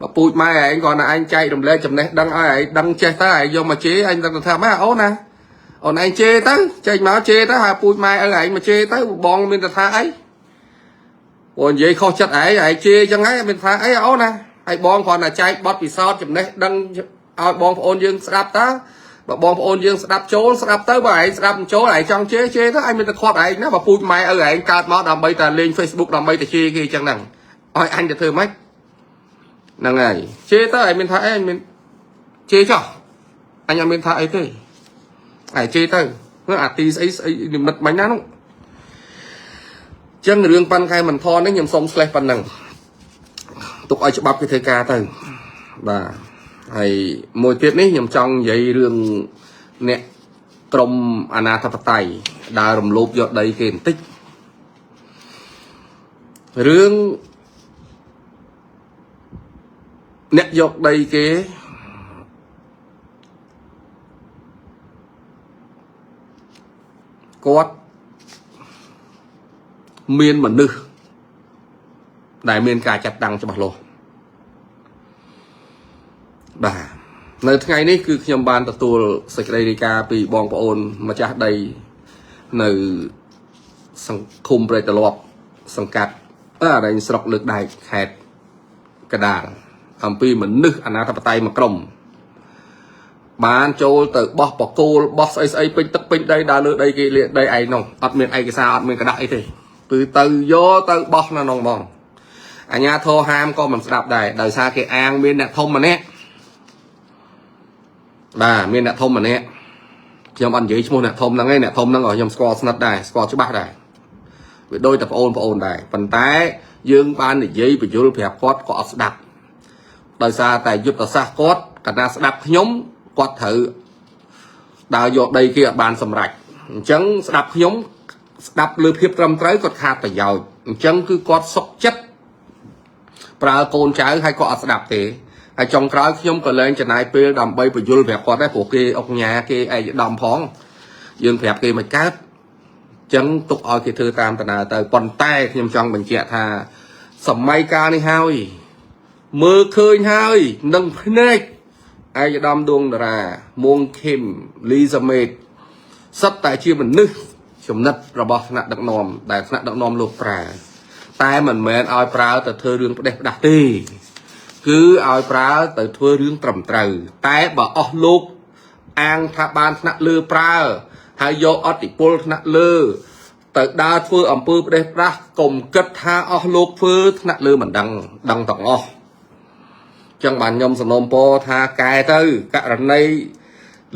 បើពូជម៉ែឯងគាត់ណាឯងចែករំលែកចំណេះដឹងឲ្យឯងដឹងចេះទៅឯងយកមកជេរអញទៅថាម៉េចអូនណាអូនឯងជេរទៅចេញមកជេរទៅហើយពូជម៉ែឪឯងមកជេរទៅបងមានតែថាអីព្រោះនិយាយខុសចិត្តឯងឯងជេរអញ្ចឹងហើយមានថាអីអូនណាហើយបងគ្រាន់តែចែកបទពិសោធន៍ចំណេះដឹងឲ្យបងប្អូនយើងស្ដាប់តើបើបងប្អូនយើងស្ដាប់ចូលស្ដាប់ទៅបើឯងស្ដាប់មិនចូលឯងចង់ជេរជេរទៅឯងមានតែខាត់ឯងណាបើពូជម៉ែឪឯងកើតមកដើម្បីតែលេង Facebook ដើម្បីតែជេរគេអញ្ចឹងហ្នឹងឲ្យអញទៅធ្វើម៉េចហ្នឹងហើយជេរទៅឯងមានថាអីឯងមានជេរចោះអញអត់មានថាអីទេឯងជេរទៅអាទីស្អីស្អីនិមិត្តបាញ់ណានោះចឹងរឿងប៉ាន់ខែមិនថននេះខ្ញុំសុំ slash ប៉ុណ្ណឹងទុកឲ្យច្បាប់គេធ្វើការទៅបាទហើយមួយទៀតនេះខ្ញុំចង់និយាយរឿងអ្នកក្រមអាណាធិបតេយ្យដើររំលោភយកដីគេបន្តិចរឿងអ្នកយកដីគេគាត់មានមនុស្សដែលមានការចាត់តាំងច្បាស់លាស់បាទនៅថ្ងៃនេះគឺខ្ញុំបានទទួលសេចក្តីរាយការណ៍ពីបងប្អូនម្ចាស់ដីនៅសង្គមព្រែកត្រលប់សង្កាត់ អរែងស្រុកលើកដែកខេត្តកដាលអំពីមនុស្សអនាធបត័យមួយក្រុមបានចូលទៅបោះបកគោលបោះស្អីស្អីពេញទឹកពេញដីដើរលើដីគេដីឯងនោះអត់មានឯកសារអត់មានក្រដាសអីទេគឺទៅយកទៅបោះនៅក្នុងហ្មងអាញាធរហាមក៏មិនស្ដាប់ដែរដោយសារគេអាងមានអ្នកធំម្នាក់បាទមានអ្នកធំម្នាក់ខ្ញុំអត់និយាយឈ្មោះអ្នកធំហ្នឹងឯងអ្នកធំហ្នឹងក៏ខ្ញុំស្គាល់ស្និទ្ធដែរស្គាល់ច្បាស់ដែរវាដូចតែប្អូនប្អូនដែរប៉ុន្តែយើងបាននិយាយបញ្យលប្រាប់គាត់ក៏អត់ស្ដាប់ដោយសារតែយុទ្ធសាស្ត្រគាត់កាលណាស្ដាប់ខ្ញុំគាត់ត្រូវដើរយកដីគេអត់បានសម្រេចអញ្ចឹងស្ដាប់ខ្ញុំស្ដាប់លើភាពត្រឹមត្រូវគាត់ខាតប្រយោជន៍អញ្ចឹងគឺគាត់សុកចិត្តប្រើកូនចៅហើយក៏អត់ស្ដាប់ទេហើយចុងក្រោយខ្ញុំក៏លែងចំណាយពេលដើម្បីបញ្យលប្រាប់គាត់ដែរព្រោះគេអុកញ៉ាគេឯកឧត្តមផងយើងប្រាប់គេមិនកើតចឹងទុកឲ្យគេធ្វើតាមដំណើរទៅប៉ុន្តែខ្ញុំចង់បញ្ជាក់ថាសម័យកាលនេះហើយមើលឃើញហើយនឹងភ្នែកឯកឧត្តមដួងតារាមួងខឹមលីសាមេតសុទ្ធតែជាមនុស្សចំណិតរបស់ថ្នាក់ដឹកនាំដែលថ្នាក់ដឹកនាំលោកប្រើតែមិនមែនឲ្យប្រើទៅធ្វើរឿងផ្ដេសផ្ដាស់ទេគឺឲ្យប្រើទៅធ្វើរឿងត្រឹមត្រូវតែបើអស់លោកអាងថាបានថ្នាក់លើប្រើហើយយកអតិពលថ្នាក់លើទៅដើរធ្វើអំពើផ្ដេសផ្ដាស់កុំគិតថាអស់លោកធ្វើថ្នាក់លើមិនដឹងដឹងទាំងអស់ចឹងបានខ្ញុំសំណូមពរថាកែទៅករណី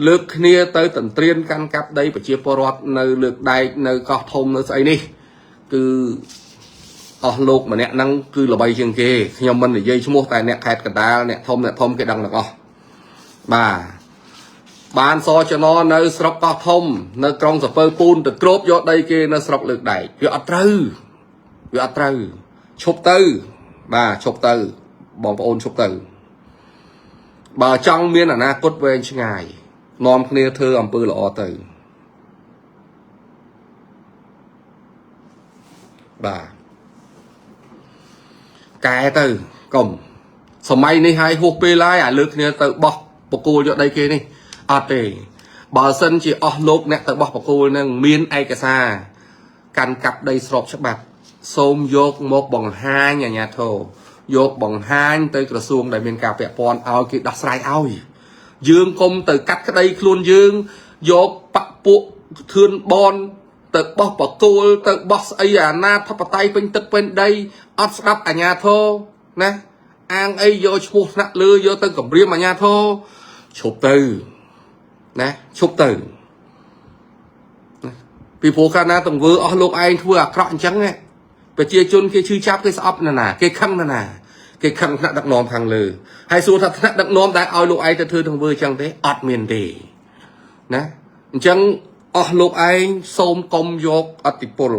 លើកគ្នាទៅតន្ទ្រានកាន់កាប់ដីប្រជាពលរដ្ឋនៅលើកដែកនៅកោះធំនៅស្អីនេះគឺអស់លោកម្នាក់ហ្នឹងគឺល្បីជាងគេខ្ញុំមិននិយាយឈ្មោះតែអ្នកខេត្តកណ្ដាលអ្នកធំអ្នកធំគេដឹងទាំងអស់បាទបានសចននៅស្រុកកោះធំនៅក្រុងសពៅពូនទៅគ្របយកដីគេនៅស្រុកលើកដែកវាអត់ត្រូវវាអត់ត្រូវឈប់ទៅបាទឈប់ទៅបងប្អូនឈប់ទៅបើចង់មានអនាគតវែងឆ្ងាយនាំគ្នាធ្វើអំពើល្អទៅបាទកែទៅកុំសម័យនេះហើយហួសពេលហើយអាលើកគ្នាទៅបោះបកគោលយកដីគេនេះអត់ទេបើសិនជាអស់លោកអ្នកទៅបោះបកគោលនឹងមានឯកសារកាន់កាប់ដីស្របច្បាប់សូមយកមកបង្ហាញអាជ្ញាធរយកបង្ហាញទៅក្រសួងដែលមានការពាក់ព័ន្ធឲ្យគេដោះស្រាយឲ្យយើងកុំទៅកាត់ក្តីខ្លួនយើងយកបពពួកធឿនបនទៅបោះបកគោលទៅបោះស្អីអាណាធបត័យពេញទឹកពេញដីអត់ស្ដាប់អាជ្ញាធរណាអាងអីយកឈ្មោះថ្នាក់លើយកទៅគម្រាមអាជ្ញាធរឈប់ទៅណាឈប់ទៅពីព្រោះកាលណាទង្វើអស់លោកឯងធ្វើអាក្រក់អញ្ចឹងប្រជាជនគេឈឺចាប់គេស្អប់ណាស់ណាគេខឹងណាស់ណាគេខឹងថ្នាក់ដឹកនាំខាងលើហើយសួរថាថ្នាក់ដឹកនាំដែលឲ្យលោកឯងទៅធ្វើទង្វើអញ្ចឹងទេអត់មានទេណាអញ្ចឹងអស់លោកឯងសូមកុំយកអតិពលរ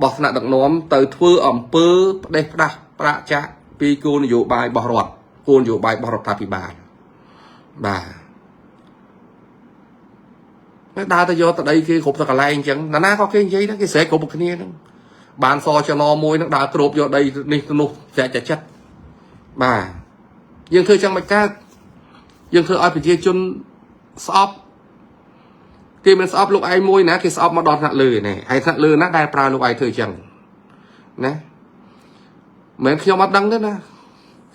បស់ថ្នាក់ដឹកនាំទៅធ្វើអំពើផ្ដេសផ្ដាស់ប្រាក់ចាក់ពីគោលនយោបាយរបស់រដ្ឋគោលនយោបាយរបស់រដ្ឋាភិបាលបាទដើរទៅយកតដីគេគ្រប់ទៅកន្លែងអញ្ចឹងណាណាក៏គេនិយាយដែរគេស្រែកគ្រប់គ្នាហ្នឹងបានសចនមួយហ្នឹងដើរគ្របយកដីនេះនោះចែកតែចិត្តបាទយើងធ្វើចឹងមិនកើតយើងធ្វើឲ្យប្រជាជនស្អប់គេមិនស្អប់លោកឯងមួយណាគេស្អប់មកដល់ថ្នាក់លើនេះហើយថ្នាក់លើណាដែលប្រើលោកឯងធ្វើចឹងណាមិនខ្ញុំអត់ដឹងទេណា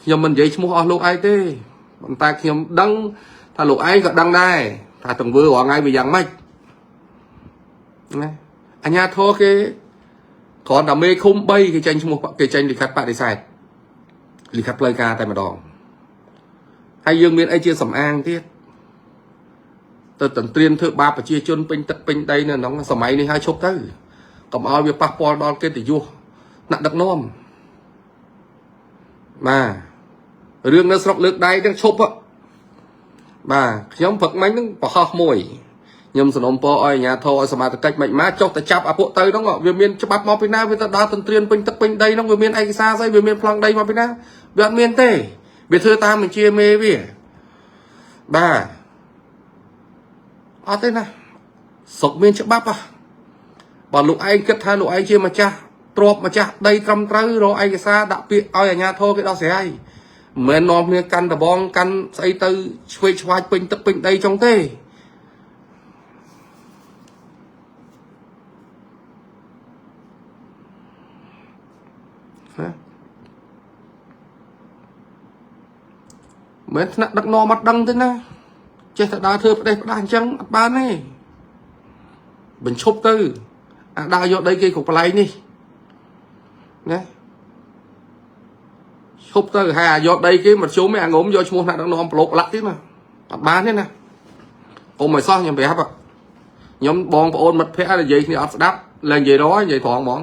ខ្ញុំមិននិយាយឈ្មោះអស់លោកឯងទេប៉ុន្តែខ្ញុំដឹងថាលោកឯងក៏ដឹងដែរថាទង្វើរាល់ថ្ងៃវាយ៉ាងម៉េចណាអញ្ញាធរគេគ្រាន់តែមេឃុំ3គេចេញឈ្មោះគេចេញលិខិតបដិសេធលិខិតផ្លូវការតែម្ដងហើយយើងមានអីជាសំអាងទៀតទៅតន្ទ្រានធ្វើបាបប្រជាជនពេញទឹកពេញដីនៅក្នុងសម័យនេះហើយឈប់ទៅកុំឲ្យវាប៉ះពាល់ដល់កិត្តិយសថ្នាក់ដឹកនាំបាទរឿងនៅស្រុកលើកដៃហ្នឹងឈប់បាទខ្ញុំព្រឹកមិញហ្នឹងប្រហោះមួយខ្ញុំសំណូមពរឲ្យអាជ្ញាធរឲ្យសមត្ថកិច្ចមិនមកចុះទៅចាប់អាពួកទៅហ្នឹងវាមានច្បាប់មកពីណាវាទៅដើរទន្ទ្រានពេញទឹកពេញដីហ្នឹងវាមានឯកសារស្អីវាមានប្លង់ដីមកពីណាវាអត់មានទេវាធ្វើតាមបញ្ជាមេវាបាទអត់ទេណាស្រុកមានច្បាប់ហ៎បើលោកឯងគិតថាលោកឯងជាម្ចាស់ទ្រព្យម្ចាស់ដីត្រឹមត្រូវរកឯកសារដាក់ពាក្យឲ្យអាជ្ញាធរគេដោះស្រាយមិនមែននាំគ្នាកាន់ដបងកាន់ស្អីទៅឆ្វេងឆ្វាយពេញទឹកពេញដីចុងទេ មិនថ្នាក់ដឹកនាំអត់ដឹងទេណាចេះតែដើរធ្វើផ្ដេសផ្ដាស់អញ្ចឹងអត់បានទេបញ្ឈប់ទៅអាដើរយកដីគេគ្រប់កន្លែងនេះណាឈប់ទៅហើយអាយកដីគេមកជុំឯអាងុំយកឈ្មោះថ្នាក់ដឹកនាំប្រឡូកលាក់ទៀតណាអត់បានទេណាកុំឲ្យសោះខ្ញុំប្រាប់ខ្ញុំបងប្អូនមិត្តភក្តិនិយាយគ្នាអត់ស្ដាប់ឡើងនិយាយរយនិយាយត្រង់ហ្មង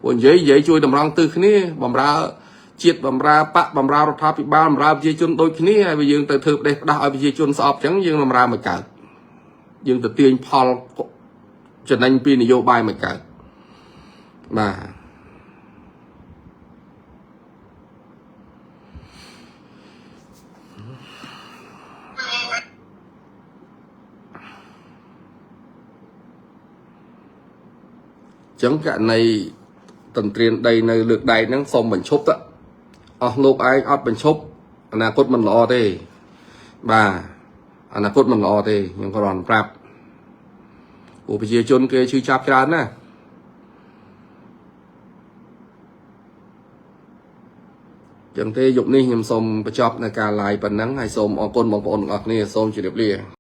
ព្រោះនិយាយនិយាយជួយតម្រង់ទិសគ្នាបំរើជាតិបំរើបកបំរើរដ្ឋាភិបាលបំរើប្រជាជនដូចគ្នាហើយយើងទៅធ្វើផ្ដេសផ្ដាស់ឲ្យប្រជាជនស្អប់អញ្ចឹងយើងបំរើមិនកើតយើងទៅទាញផលចំណេញពីនយោបាយមិនកើតបាទចឹងករណីតន្ទ្រានដីនៅលើកដៃហ្នឹងសូមបញ្ឈប់ទៅអស់លោកឯងអត់បញ្ឈប់អនាគតមិនល្អទេបាទអនាគតមិនល្អទេខ្ញុំគ្រាន់ប្រាប់ព្រោះប្រជាជនគេឈឺចាប់ច្រើនណាស់ចឹងទេយប់នេះខ្ញុំសូមបញ្ចប់នៅការ live ប៉ុណ្ណឹងហើយសូមអរគុណបងប្អូនទាំងអស់គ្នាសូមជម្រាបលា។